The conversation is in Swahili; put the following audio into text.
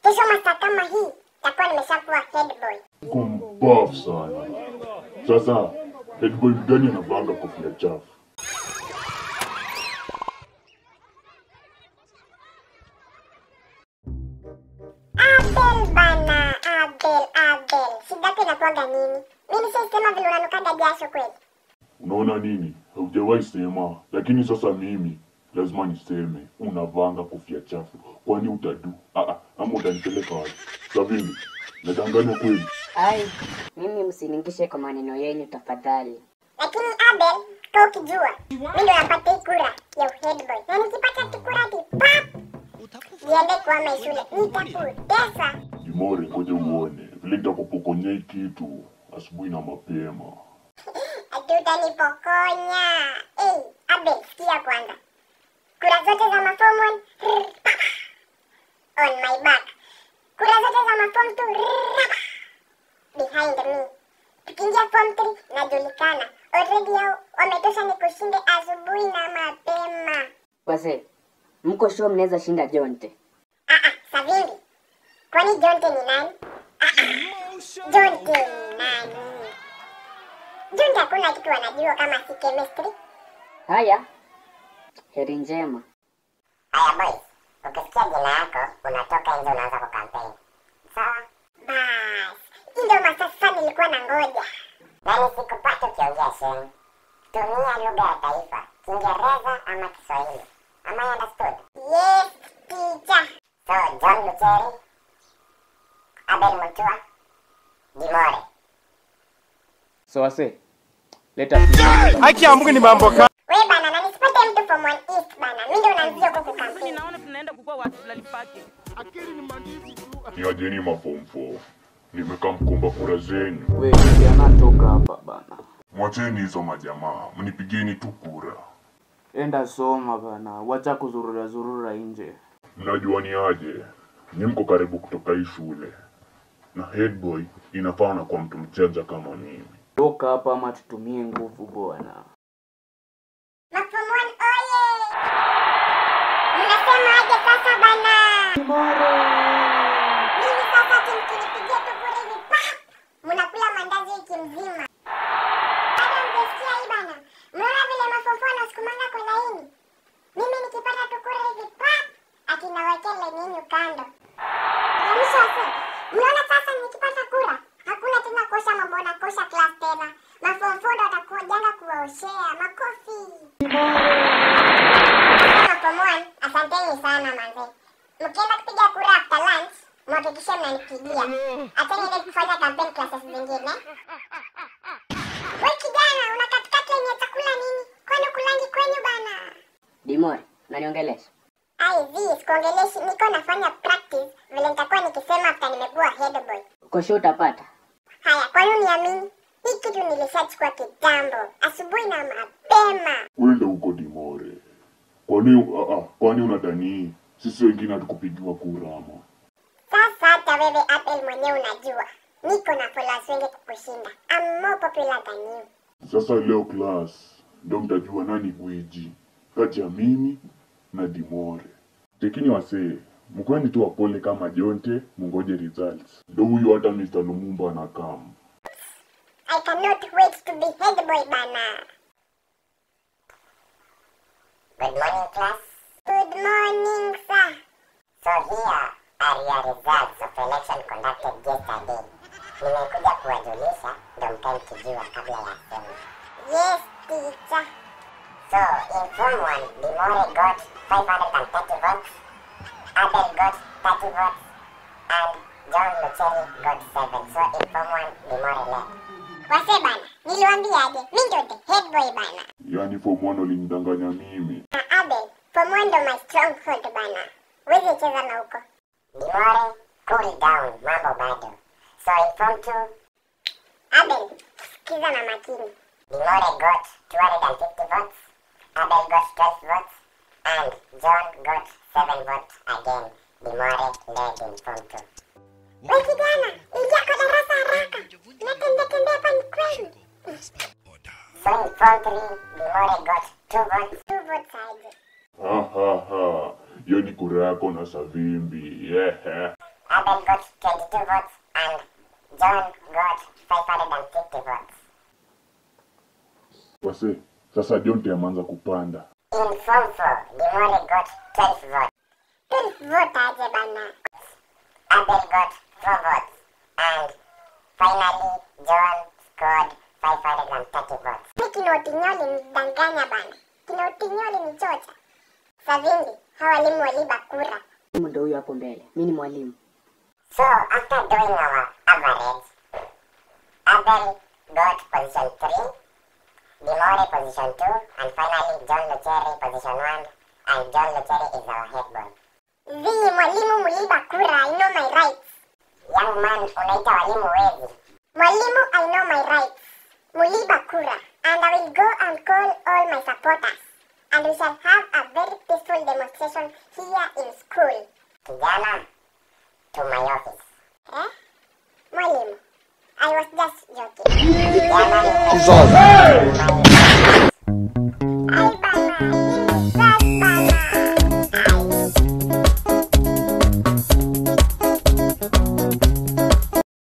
Kesho masaa kama hii takuwa nimeshakuwa head boy. Kumbafu sana. Sasa head boy gani anavanga kofia chafu? Abel bana, Abel. Shida yako inakuwaga nini? Mimi nishaisema vile unanukaga jasho kweli. Unaona nini? Haujawahi sema, lakini sasa mimi lazima niseme unavanga kofia chafu. Kwani utadu? Ama utanipeleka wapi? Savini, nadanganya kweli? Ai, mimi msiningishe kwa maneno yenu tafadhali. Lakini Abel, kwa ukijua, mimi ndo napata hii kura ya head boy. Na nikipata tu kura ti pap, niende kuhama shule, nitakutesa. Dimore, ngoja uone vile nitakupokonya hii kitu asubuhi na mapema. Ati utanipokonya. Hey, Abel, sikia kwanza. Kura zote za maform 1 on my back. Kura zote za maform 2 behind me. Tukiingia form 3 najulikana. Already hao wametosha nikushinde asubuhi na mapema. Wazee, mko sure mnaweza shinda Jonte? Savimbi. Kwani Jonte ni nani? Jonte ni nani? Jonte hakuna kitu anajua kama si chemistry. Haya, heri njema. Haya boys, ukisikia jina yako unatoka nje unaanza kwa campaign. Sawa? Bas, hii ndio masaa sasa nilikuwa na ngoja. Na nisikupate ukiongea sheng. Tumia lugha ya taifa, Kiingereza ama Kiswahili. Am I understood? Yes, teacher. So, John Lucheri, Abel Mutua, Dimore. So wase, let us Haki ya Mungu ni mambo ka. We bana, na nisipate mtu from one east bana. Mimi ndio naanzia huko kukampeni. Naona tunaenda kukua watu tulalipake. Ni ajeni maform 4. Nimekaa mkomba kura zenu. We, kijana toka hapa bana. Mwacheni hizo majamaa, mnipigeni tu kura. Enda soma bana, wacha kuzurura zurura nje. Mnajua ni aje? Ni mko karibu kutoka hii shule. Na head boy inafaa na kwa mtu mjanja kama mimi. Toka hapa ama tutumie nguvu bwana. Maform 1 oye! Mnasema aje sasa bana? Dimore! Mimi sasa mkinipigia tu kura hivi pap, mnakula mandazi wiki mzima. Bado mjasikia hii bana. Mnaona vile maform 4 wanasukumanga kwa laini? Mimi nikipata tu kura hivi pap, akinawekea laini yenu kando. Na mwisho wa siku, mnaona sasa nikipata kura, hakuna tena kuosha mambo na kuosha class tena. Maform 4 ndo watakuja kuwaoshea makofi. Maform 1, asanteni sana manze. Mkienda kupiga kura after lunch, mhakikishe mnanipigia. Acha niende kufanya campaign classes zingine. We kijana, unakatikati yenye chakula nini? Kwani ukulangi kwenyu bana? Dimore, unaniongelesha? Ai, zi, sikuongeleshi, niko nafanya practice vile nitakuwa nikisema after nimekuwa head boy. Uko sure utapata? Haya, kwani uniamini? Hii kitu nilishachukua kitambo, asubuhi na mapema. Wenda huko Dimore. Kwani kwani unadhani sisi wengine hatukupigiwa kura ama? Sasa hata wewe Abel mwenyewe unajua, niko na followers wengi kukushinda. I'm more popular than you. Sasa leo class ndio mtajua nani gwiji kati ya mimi na Dimore. Tekini wasee, mkweni tu wapole kama Jonte, mungoje results. Ndio huyu hata Mr. Lumumba anakam. I cannot wait to be head boy bana. Good morning class. Good morning sir. So here are your results of election conducted yesterday. Nimekuja kuwajulisha ndio mkae mkijua kabla ya assembly. Yes teacher. So in form 1, Dimore got 530 votes, Abel got 30 votes, and John Lucheri got 7. So in form 1, Dimore led. Wase bana, niliwaambia aje, mimi ndio the head boy bana. Yaani form 1 ulinidanganya mimi. Na Abel, form 1 ndo my stronghold bana. Wezi cheza na huko. Dimore, cool down, mambo bado. So in form 2, Abel, sikiza na makini. Dimore got 250 votes, Abel got 12 votes, and John got 7 votes again. Dimore led in form 2. We kijana, ingia kwa darasa haraka. Natembea tembea hapa ni kweli. So in form 3, Dimore got 2 votes. 2 votes aje. Ha ha ha. Hiyo ni kura yako na Savimbi. Yeah. Abel votes and John got 550 votes. Wase, sasa Jonte ameanza kupanda. In Form 4, Dimore got 12 votes. 12 votes aje bana. Abel got 4 votes and finally John scored 530 votes. Mi kina Otinyoli nidanganya bana. Kina Otinyoli ni chocha. Savimbi, hawa walimu waliiba kura. Mwalimu ndo huyo hapo mbele. Mimi ni mwalimu. So after doing our average, Abel got position 3, Dimore position 2, and finally John Lucheri position 1, and John Lucheri is our head boy. Zii, mwalimu muliiba kura, I know my rights. Young man, unaita walimu wezi. Mwalimu, I know my rights. Muliiba kura, and I will go and call all my supporters, and we shall have a very peaceful demonstration here in school. Kijana, to my office. Eh? Mwalimu, I was just joking. Kijana, to my